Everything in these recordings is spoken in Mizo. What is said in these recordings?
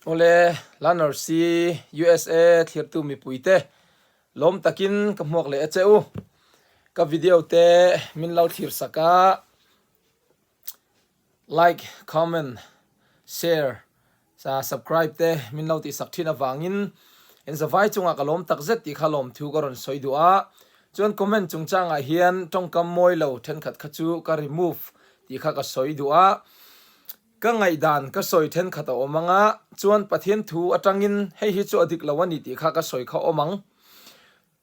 Awle, Lanarsi USA thlirtu mipuite lawm takin ka hmuak leh a che u. Ka video te min lo thlir sak a, like, comment, share, subscribe te min lo tihsak thin avangin in zavai chungah ka lawm tak zet tih kha lawmthu ka rawn sawi duh a. Chuan comment chungchangah hian tawngkam mawi lo thenkhat kha chu ka remove tih kha ka sawi duh a. Ka ngaihdan ka sawi thenkhat a awm ang a, chuan Pathian thu atangin hei hi chu a dik lo a ni tih kha ka sawi kha awm ang.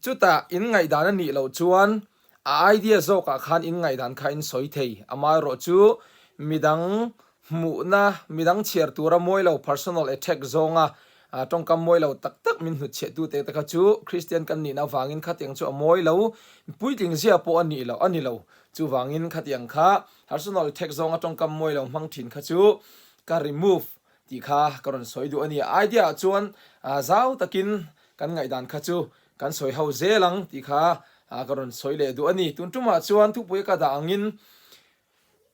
Chutah in ngaihdan a nih loh chuan a idea zawkah khan in ngaihdan kha in sawi thei. Amaherawh chu midang hmuhna, midang chhiar tura mawi lo personal attack zawnga tawngkam mawi lo tak tak min hnutchhiah tute te kha chu Kristian kan nihna avangin khatiang chu a mawi lo, puitling zia pawh a nih loh a ni lo. Chuvangin khatiang kha Personal attack zawnga tawngkam mawi lo hmang thin kha chu ka remove tih kha ka rawn sawi duh a ni. Idea ah chuan zau takin kan ngaihdan kha chu kan sawi ho zel ang tih kha ka rawn sawi leh duh a ni. Tun tumah chuan thupui ka dah angin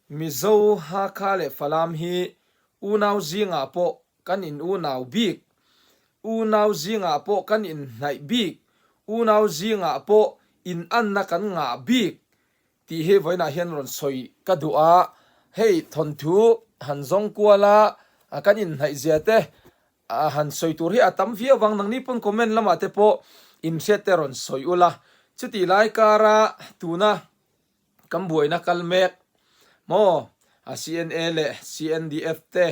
Mizo, Hakha leh Falam hi unau zingah pawh kan in unau bik, unau zingah pawh kan inhnaih bik, unau zingah pawh inanna kan ngah bik Tih hi vawiinah hian rawn sawi ka duh a, hei thawnthu han zawng kual a, kan inhnaih zia te han sawi tur hi a tam viau vang, nangni pawn comment lamah te pawh inhriat te rawn sawi ula, chutih lai kara tuna kan buaina kal mek maw CNA leh CNDF te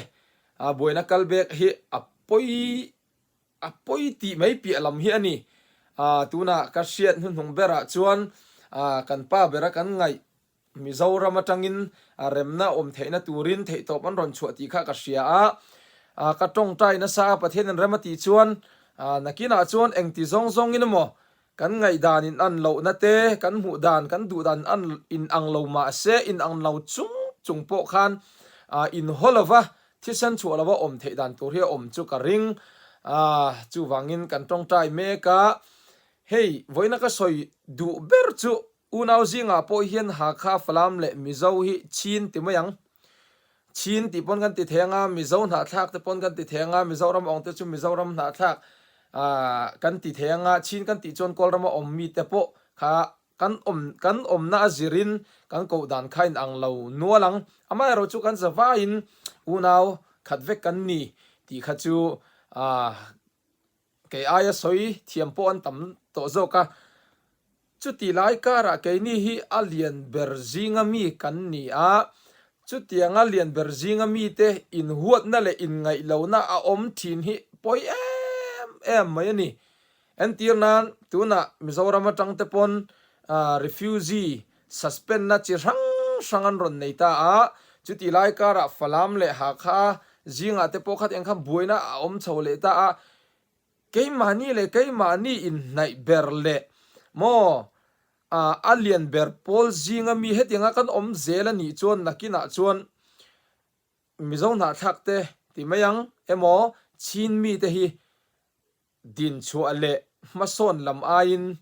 buaina kal mek hi a pawi A pawi tih mai piah lam hi a ni. Tunah ka hriat hnuhnung berah chuan kan pa bera kan ngaih Mizoram atangin remna awm theihna turin theihtawp an rawn chhuah tih kha ka hria a. Ka tawngtai nasa a, Pathianin rem a tih chuan nakinah chuan engti zawng zawngin emaw kan ngaihdan in an lohna te, kan hmuh dan, kan duh dan an in ang lo mah se, in ang lo chung chung pawh khan inhaw lova Thisen chhuah lova awm theih dan tur hi a awm chu ka ring a, chuvangin kan tawngtai mek a. Hei, vawiina ka sawi duh ber chu unau zingah pawh hian Hakha, Falam leh Mizo hi Chin ti mai ang. Chin tih pawn kan ti thei anga, Mizo hnahthlak te pawn kan ti thei anga, Mizoram awng te chu Mizoram hnahthlak kan ti thei anga, Chin kan tih chuan Kawlrama awm mite pawh kha Kan awm kan awmna a zirin kan koh dan kha in ang lo nual ang. Amaherawh chu kan zavaiin unau khat vek kan ni tih kha chu ah kei aia sawi thiam pawh an tam tawh zawk a. Chuti lai karah keini hi a lian ber zinga mi kan ni a, chutianga lian ber zinga mite inhuatna leh inngaihlohna a awm thin hi pawi em em mai a ni. Entir nan tunah Mizoram atang te pawn refugee suspend na chi hrang hrang an rawn nei ta a, chuti lai karah Falam leh Hakha zingah te pawh khatiang khan buaina a awm chho leh ta a, keimahni leh keimahni inhnaih ber leh maw a lian ber pawl zinga mi hetianga kan awm zel a nih chuan nakinah chuan Mizo hnahthlak te ti mai ang emaw Chin mite hi Dinchhuah leh hmasawn lam aiin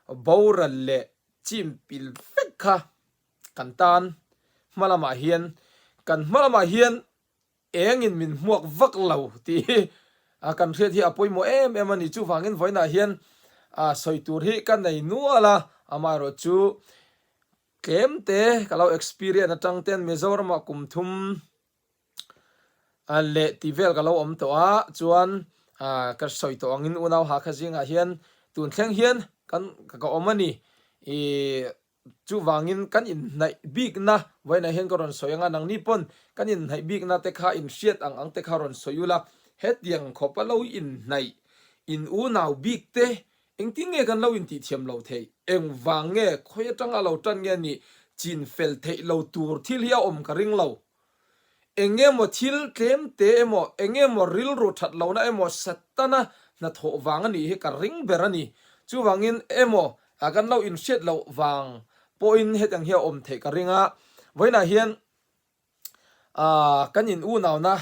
boral leh chim pil vek kha kan tan hma lamah hian kan hma lamah hian engin min hmuak vak lo tih hi kan hriat hi a pawimawh em em a ni. Chuvangin vawiinah hian sawi tur hi ka nei nual a, amaherawh chu tlemte ka lo experience atang ten Mizoramah kum thum leh tih vel ka lo awm tawh a chuan ka sawi tawh angin unau Hakha zingah hian tun thleng hian kan ka awm a ni ih chuvangin kan inhnaih bikna vawiinah hian ka rawn sawi anga nangni pawn kan inhnaih bikna te kha inhriat ang ang te kha rawn sawi ula hetiang khawpa lo inhnaih in unau bik te engtin nge kan lo intihthiam lo theih engvang nge khawi atanga lo tan nge nih chin fel theih lo tur thil hi a awm ka ring lo. Eng emaw thil tlem te emaw, eng emaw rilru that lohna emaw Satana hnathawh vang a nih hi ka ring ber a ni. Chuvangin emaw kan lo inhriat loh vang pawhin hetiang hi a awm theih ka ring a. Vawiinah hian kan in unauna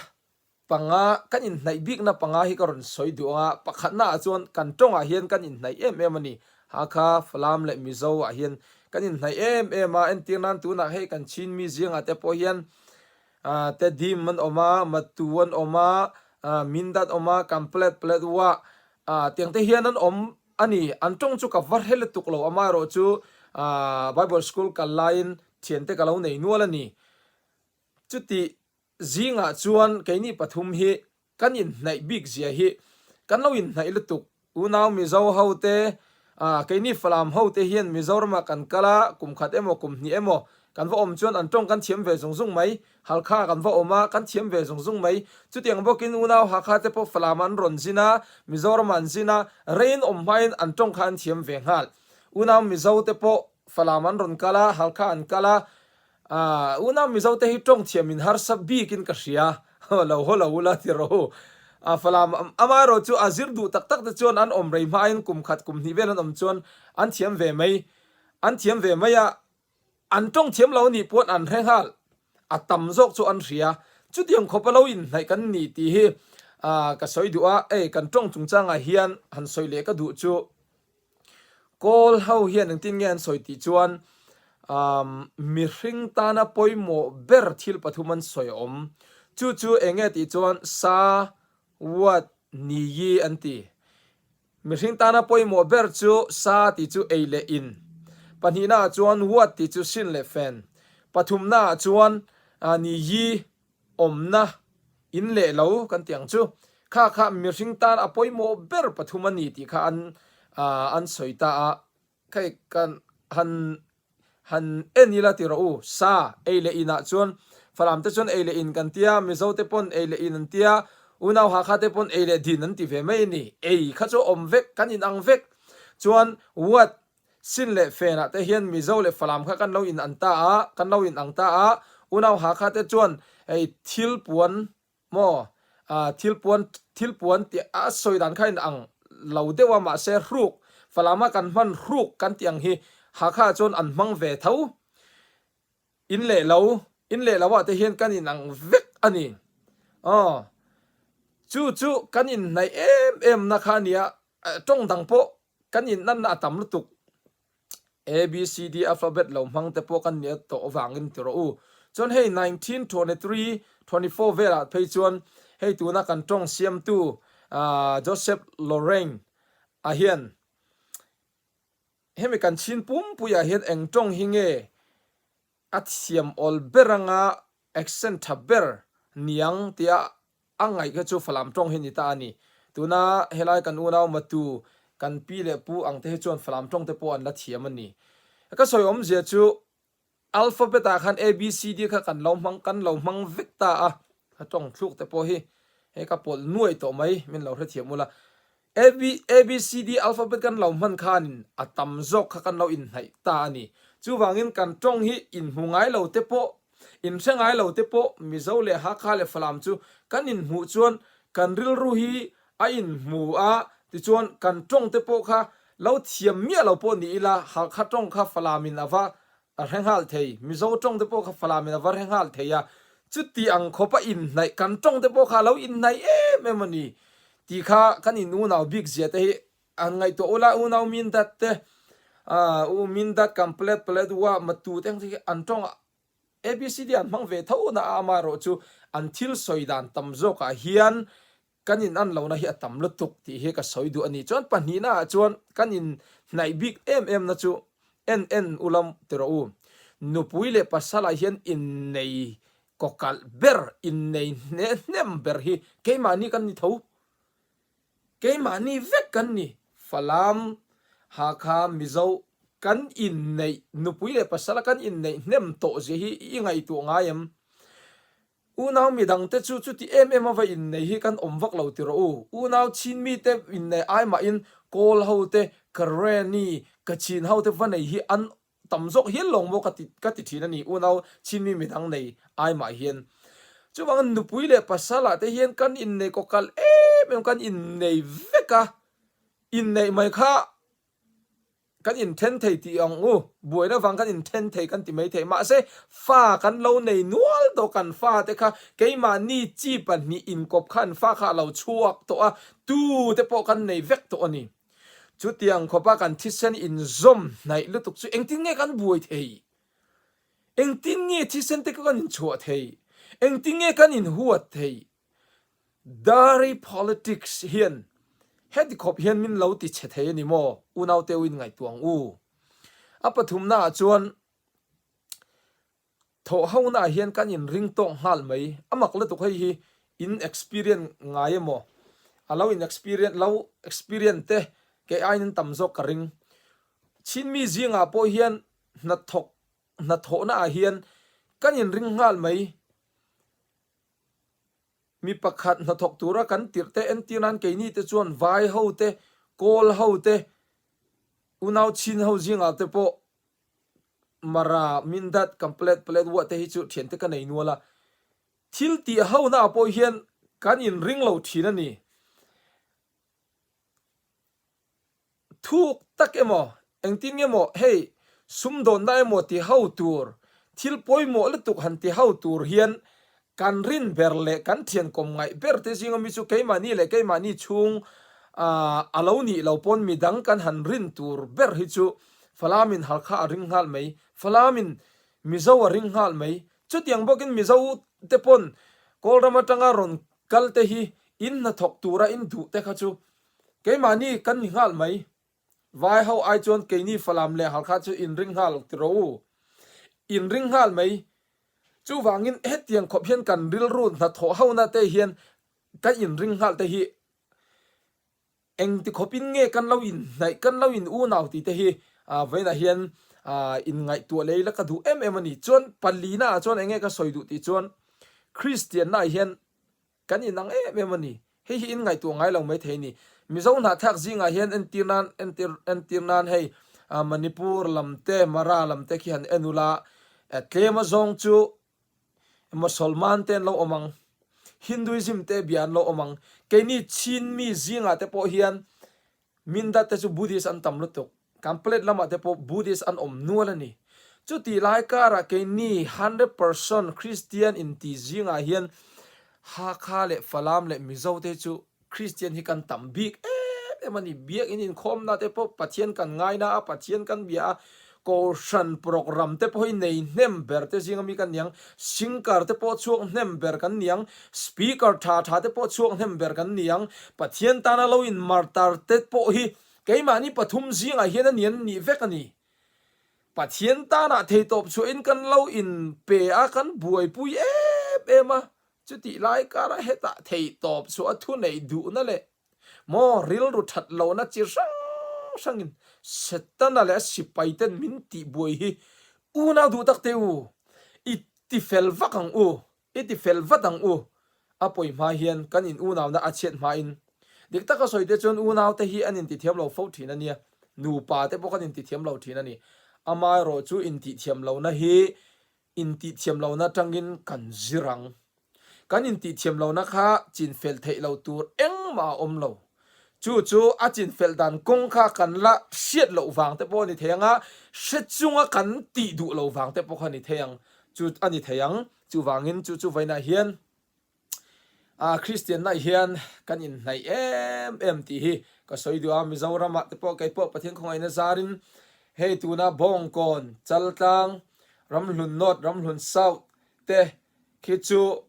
panga, kan inhnaih bikna panga hi ka rawn sawi duh ang a, pakhatnaah chuan kan tawngah hian kan inhnaih em em a ni. Hakha, Falam leh Mizo ah hian kan inhnaih em em a, entir nan tunah hei kan Chin mi zingah te pawh hian Tedim an awm a, Matu an awm a, Mindat awm a, Kanplet, Paletwa tiang te hian an awm a ni. An tawng chu ka va hre lutuk lo, amaherawh chu Bible school kal laiin thiante ka lo nei nual a ni. Chuti zingah chuan keini pathum hi kan inhnaih bik zia hi kan lo inhnaih lutuk. Unau Mizo ho te, keini Falam ho te hian Mizoramah kan kal a, kum khat emaw kum hnih emaw kan va awm chuan an tawng kan thiam ve zung zung mai. Halkha kan va awm a, kan thiam ve zung zung mai. Chutiang bawkin unau Hakha te pawh Falam an rawn zin a, Mizoramah an zin a, reiin awm hmain an tawng kha an thiam ve nghal. Unau Mizo te pawh Falam an rawn kal a, Halkha an kal a, Aaa, unau Mizo te hi tawng thiam in harsa bik in ka hria, lo haw lo ula ti rawh u. A Falam amaherawh chu a zir duh tak tak te chuan an awm rei hmain kum khat kum hnih vel an awm chuan an thiam ve mai, an thiam ve mai a, an tawng thiam lo nih pawn an hre nghal, a tam zawk chu an hria. Chutiang khawpa lo inhnaih kan ni tih hi ka sawi duh a, ei kan tawng chungchangah hian han sawi leh ka duh chu. Kawl ho hian engtin nge an sawi tih chuan umm mihring tana pawimawh ber thil pathum an sawi a awm. Chu chu eng nge tih chuan sa, what, ni yi an ti. Mihring tana pawimawh ber chu sa tih chu ei leh in. Pahnihna ah chuan what tih chu sin leh fen. Pathumna ah chuan ni yi awmna in leh lo kan tih ang chu. Kha kha mihring tan a pawimawh ber pathum a ni tih kha an an sawi ta a. Khei kan han han en ila ti rawh u. Sa ei leh inah chuan Falam te chuan ei leh in kan tia, Mizo te pawn ei leh in an tia, Unau Hakha te pawn ei leh din an ti ve mai a ni. Ei kha chu a awm vek, kan inang vek. Chuan what Sin leh Fenah te hian Mizo leh Falam kha kan lo in an ta a, kan lo in ang ta a, unau Hakha te chuan hei thil puan maw ah thil puan thil puan tih a sawi dan kha in ang lo deuh a mahse hruk Falama kan hman hruk kan tih ang hi Hakha ah chuan an hmang ve tho. In leh lo in leh lo ah te hian kan in ang vek a ni. Aw chu chu kan inhnaih em em na kha a nia tawng dang pawh Kan innanna a tam lutuk. ABCD alphabet lo hmang te pawh kan nia tawh avangin ti rawh u. Chuan hei 1923, 24 velah phei chuan hei tuna kan tawng siamtu Joseph Lorraine a hian hemi kan chhin pumpuiah hian eng tawng hi nge a thiam awl ber anga accent tha ber niang tia A ngaih kha chu Falam tawng hi ni ta a ni. Tuna helai kan unau Matu, kan pi leh pu ang te hi chuan Falam tawng te pawh an la thiam a ni. Ka sawi awmzia chu alphabet ah khan ABCD kha kan lo hmang kan lo hmang vek ta a, ka tawng thluk te pawh hi hei ka pawlh nuai tawh mai min lo hrethiam ula. ABCD alphabet kan lo hman khanin a tam zawk kha kan lo inhnaih ta a ni. Chuvangin kan tawng hi inhmu ngai lo te pawh, inhre ngai lo te pawh Mizo leh Hakha leh Falam chu kan inhmuh chuan kan rilru hi a inhmu a, tichuan kan tawng te pawh kha lo thiam miah lo pawh ni ila Hakha tawng kha Falamin a va A hre nghal thei. Mizo tawng te pawh kha Falamin a va hre nghal thei a, chuti ang khawpa inhnaih kan tawng te pawh kha a lo inhnaih em em a ni tih kha kan in unau bik zia te hi an ngaihtuah ula, unau Mindat te, u Mindat kan Palet Palet ua Matu te ang te hi an tawng ABCD an hmang ve tho na a, amaherawh chu an thil sawi dan tam zawkah hian Kan in an lohna hi a tam lutuk tih hi ka sawi duh a ni. Chuan pahnihna ah chuan kan in hnaih bik em em na chu en en ula ti rawh u. Nupui leh pasal ah hian innei kawkalh ber, innei hne hnem ber hi keimahni kan ni tho. Keimahni vek kan ni. Falam, Hakha, Mizo kan inneih, nupui leh pasal a kan inneih hnem tawh zia hi i ngaihtuah ngai em? Unau midangte chu chuti em em a va innei hi kan awm vak lo ti rawh u. Unau chin mite innei ai mahin Kawl ho te, Kareni, Kachin ho te va nei hi an tam zawk hial lawng maw ka ti ka ti thin a ni unau chin mi midang nei ai mah hian. Chuvangin nupui leh pasal ah te hian kan innei kaw kal em em kan innei vek a, inneih mai kha Kan inthen thei tih ang u, buaina vang kan inthen thei kan ti mai thei. Mahse, fa kan lo nei nual tawh kan fa te kha keimahni chi pahnih inkawp kha an fa kha a lo chhuak tawh a, tu te pawh kan nei vek tawh a ni. Chutiang khawpa kan thisen inzawm hnaih lutuk chu engtin nge kan buai thei? Engtin nge thisen te kha kan inchhuah thei? Engtin nge kan inhuat thei? Dirty politics hian heti khawp hian min lo ti chhe thei a ni maw? Unaute u in ngaihtuah ang u. A pathumna ah chuan thawh hona ah hian kan in ring tawk nghal mai. A mak lutuk hei hi in experience ngai emaw? A lo in experience lo experience te kei aiin an tam zawk ka ring. Chinmi zingah pawh hian hnathawk hnathawhna ah hian kan in ring nghal mai. Mi pakhat hnathawk tura kan tirh te entir nan keini te chuan vai ho te, kawl ho te, unau chin ho zingah te pawh Mara, Mindat, Kamplet, Paletwa te hi chu thian te ka nei nual a. Thil tih ho naah pawh hian kan inring lo thin a ni. Thuk tak emaw, engtin nge maw hei sumdawnna emaw ti ho tur, thil pawimawh lutuk han ti ho tur hian kan rin ber leh kan thian kawm ngaih ber te zinga mi chu keimahni leh keimahni chhung a lo nih lo pawn midang kan han rin tur ber hi chu Falamin Halkha a ring nghal mai, Falamin Mizo a ring nghal mai. Chutiang bawkin Mizo te pawn Kawlram atanga rawn kal te hi in hnathawk tura in duh te kha chu Keimahni kan ni nghal mai. Vai ho ai chuan keini Falam leh Halkha chu in ring nghal ti rawh u. In ring nghal mai. Chuvangin hetiang khawp hian kan rilru hnathawh hona te hian kan in ring nghal te hi engti khawpin nge kan lo inhnaih, kan lo in unau tih te hi vawiinah hian in ngaihtuah leh ila ka duh em em a ni. Chuan palina ah chuan enge ka sawi duh tih chuan Kristianna ah hian Kan inang em em a ni. Hei hi in ngaihtuah ngai lo mai thei a ni. Mizo hnahthlak zingah hian entir nan entir entir nan hei Manipur lam te Mara lam te khi han en ula tlem a zawng chu Mosolman te an lo awm ang, Hinduism te bia an lo awm ang. Keini Chin mi zingah te pawh hian Mindat te chu Buddhist an tam lutuk. Kan plate lamah te pawh Buddhist an awm nual a ni. Chutih lai karah keini 100% Christian inti zingah hian Hakha leh Falam leh Mizo te chu Christian hi kan tam bik em em a ni. Biakinn inkhawmna te pawh Pathian kan ngaina a, Pathian kan bia a, Kohhran program te pawh hi nei hnem ber te zinga mi kan ni ang, singer te pawh chhuak hnem ber kan ni ang, speaker tha tha te pawh chhuak hnem ber kan ni ang, Pathian tana lo in martar te pawh hi keimahni pathum zingah hian a ni an nih vek a ni. Pathian tanah theitawp chhuahin kan lo in pe a, kan buaipui em em a, chutih lai karah hetah theitawp chhuah a thuneih duhna leh Maw rilru that lohna chi hrang hrangin Setana leh a sipaiten min tihbuai hi unau duh tak teh u, i ti fel vak ang u, i ti fel vat ang u. A pawi hma hian kan in unauna a chhiat hmain dik taka sawi te chuan unau te hi an intithiam lo fo thin a nia, nupa te pawh kan intithiam lo thin a ni. Amaherawhchu intihthiam lohna hi Intihthiam lohna atangin kan zir ang. Kan intihthiam lohna kha chinfel theih loh tur engmah a awm lo. Chu chu a chinfel dan kawng kha kan la hriat loh vang te pawh a ni thei ang a, hre chunga kan tih duh loh vang te pawh kha a ni thei ang. Chu a ni thei ang. Chuvangin chu chu vawiinah hian Ah Kristianna hian kan inhnaih em em tih hi ka sawi duh a, Mizoramah te pawh kei pawh Pathian khawngaihna zarin hei tuna Bawngkawn, Chaltlang, Ramhlun North, Ramhlun South te khi chu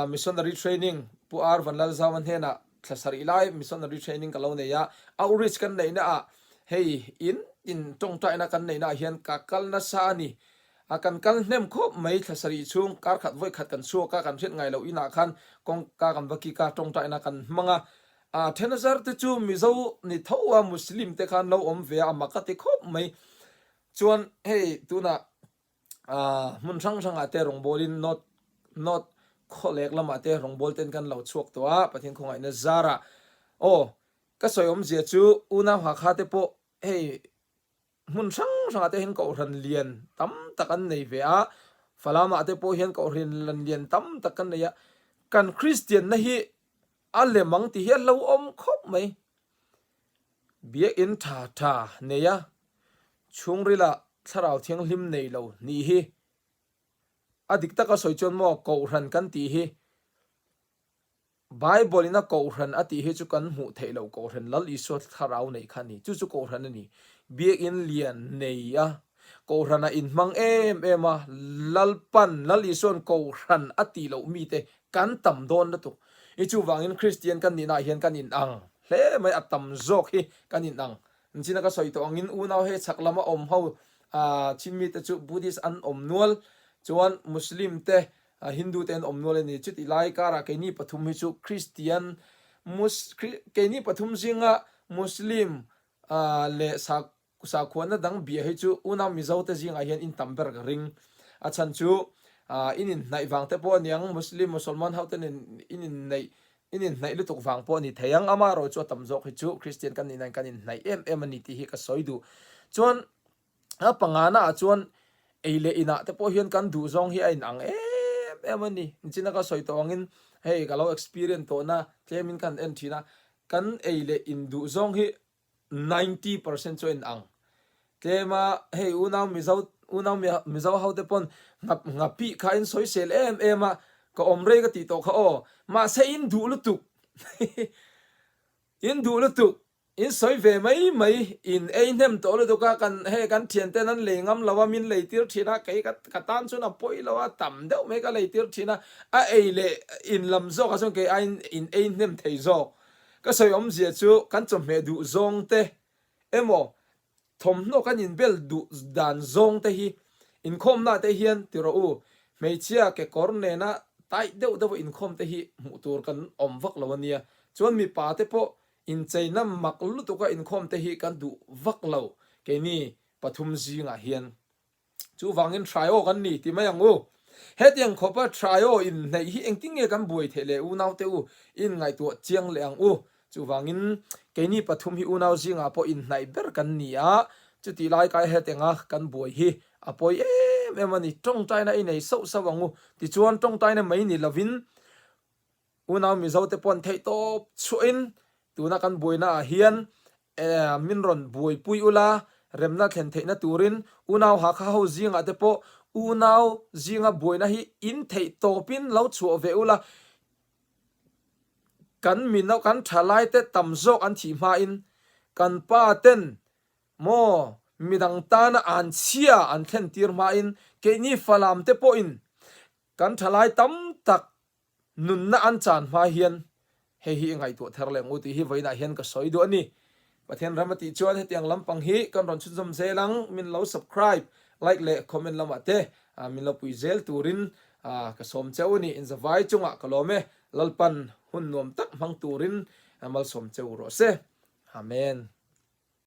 Missionary Training Pu R Vanlalzaua hnenah thla sarih lai Missionary Training ka lo nei a, Outreach kan neihna ah hei in in tawngtaina kan neihna ah hian ka kal nasa a ni. A kan kal hnem khawp mai thla sarih chhung kar khat vawi khat kan chhuak a, kan hriat ngai loh inah khan kawngka kan va kik a, tawngtaina kan hmang a. A thenazar te chu Mizo ni tho a Muslim te khan lo awm ve a, a mak a ti khawp mai. Chuan hei tunah hmun hrang hrangah te rawngbawlin North North khawlek lamah te rawngbawlten kan lo chhuak tawh a, Pathian khawngaihna zarah. Aw ka sawi awmzia chu unau Hakha te pawh hei Hmun hrang hrangah te hian kohhran lian tam tak an nei ve a, Falamah te pawh hian kohhran lian tam tak kan nei a, kan Kristianna hi a lem ang tih hi a lo awm khawp mai. Biakinn tha tha nei a, chhungrila thlarau thianghlim nei lo nih hi a dik taka sawi chuan maw kohhran kan tih hi Bible in a Kohhran a tih hi chu kan hmuh theih loh Kohhran Lal Isua thlarau neih kha a ni. Chu chu Kohhran a ni. Biakinn lian nei a, Kohhran a inhmang em em a, Lalpan, Lal Isua'n Kohhran a tih loh mite kan tam dawn lutuk. I chuvangin Kristian kan nihnaah hian kan inang hle mai, a tam zawk hi kan inang. China ka sawi tawh angin unau he chhak lama awm ho Chin mite chu Buddhist an awm nual, chuan Muslim te Hindu te an awm nual a ni. Chutih lai karah keini pathum hi chu Kristian Mus keini pathum zinga Muslim leh Sakhuana dang bia hi chu unau Mizo te zingah hian in tam ber ka ring. A chhan chu in inhnaih vang te pawh a niang, Muslim, Musalman ho te nen in inneih in inhnaih lutuk vang pawh a ni thei ang. Amaherawh chu a tam zawk hi chu Kristian kan nihna in kan inhnaih em em a ni tih hi ka sawi duh. Chuan a pangana ah chuan ei leh inah te pawh hian kan duh zawng hi a inang em em a ni. Nichina ka sawi tawh angin hei ka lo experience tawhna tlemin ka han en thin a, kan ei leh in duh zawng hi 90% chu a in ang. Tlem a hei unau Mizo unau Mizo ho te pawn ngap ngapih kha in sawisel em em a, ka awm rei ka tih tawh kha aw. Mahse in duh lutuk in duh lutuk in sawi ve mai mai in ei hnem tawh lutuk a kan hei kan thian ten an lei ngam lo a min lei tir thin a kei ka ka tan chuan a pawi lo a tam deuh mai ka lei tir thin a a ei leh in lam zawk ah chuan kei aiin in ei hnem thei zawk. Ka sawi awmzia chu kan chawhmeh duh zawng te emaw thawmhnaw kan inbel duh dan zawng te hi inkhawmna te hian ti rawh u, hmeichhia kekawr nena taih deuh deuha inkhawm te hi hmuh tur kan awm vak lo a nia. Chuan mipa te pawh incheina mak lutuka inkhawm te hi kan duh vak lo keini pathum zingah hian. Chuvangin Hrai-aw kan ni ti mai ang u. Hetiang khawpa Hrai-aw inhneih hi engtin nge kan buai theih le unaute u in ngaihtuah chiang leh ang u. Chuvangin keini pathum hi unau zingah pawh inhnaih ber kan ni a, chutih lai kai hetianga kan buai hi a pawi em em a ni. Tawngtaina i nei sauh sauh ang u. Tichuan tawngtaina mai ni lovin Unau Mizo te pawn theih tawp chhuahin tuna kan buaina ah hian min rawn buaipui ula, remna thlen theihna turin unau Hakha ho zingah te pawh unau zinga buaina hi in theih tawpin lo chhuah ve ula, kan mino kan thalai te tam zawk an thih hmain kan pa ten maw midang tana an chhia an thlen tir hmain keini Falam te pawhin kan thalai tam tak Nunna an chan hma hian hei hi i ngaihtuah ther leh ang u tih hi vawiinah hian ka sawi duh a ni. Pathian ram a tih chuan hetiang lampang hi kan rawn chhunzawm zel ang, min lo subscribe, like leh comment lamah te min lo pui zel turin ka sawm che u a ni. Inzavai chungah ka lawm e, Lalpan hun nuam tak hmang turin malsawm che u rawh se. Amen.